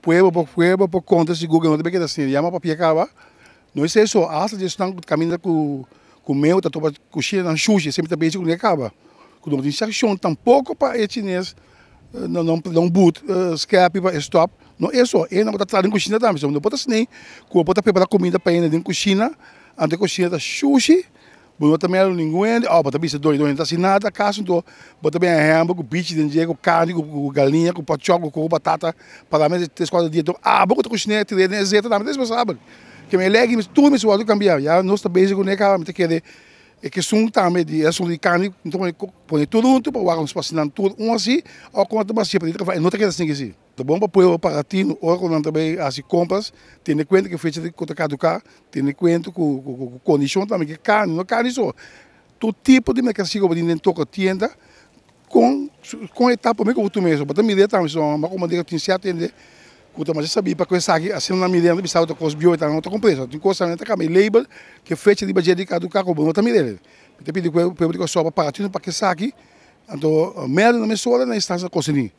Pueblo por pueblo por konta sigur ku no ta keda asina. Yama papia kaba. No esei so, asta di esnan ku kaminda ku ku meu ta topa kushinanan shushi semper ta bezig ku ne kaba. Ku no tin sakshon tampoko pa e chines no no but skepi pa e stop. No eso, e nan ku ta traha den kushina tambe. So no por ta asina ku bo por ta prepara kuminda pa hende den kushina, anto e kushina ta shushi. Bo no ta mira ningun hende, oh bo ta bisa doi doi no ta hasi nada akaso anto bo ta bin hember ku bichi den dje ku karni ku galiña ku pòchòk ku koko batata para mes tres kuater dia anto abo ku ta kushiné tir'é den e zeta tambe ta responsabel ke mi legi mes tur mester wòrdu kambiá ya nos ta bezig kuné kaba mi ta kere e kesun tambe di e asuntu di karni mi ta pone pone tur huntu pa wak nos por hasi nan tur un asi òf kon ta basié pa e no ta keda asin si. Ta bon pa pueblo paga tinu ora ku nan ta bai hasi kompras, tene kuenta ku e fecha ku ta kaduká, tene kuenta ku ku kondishon tambe ku e karni, no karni so, tur tipo di merkansia ku bo tin den toko tienda, kon kon e ta promé ku bo tuma eso, bo ta mira tambe so ma komo tin sierto hende ku ta masha sabí pa ku esaki asina nan mira nan ta bisa otro kos bieu e ta nan no ta kumpra eso, tin kos tambe nan ta kambia e label ku e fecha riba dje di kaduká ku bo no ta mira el. Mi ta pidi ku e pueblo di Kòrsou pa paga tinu pa ku esaki, anto mèldu nan mesora na instansia konsení.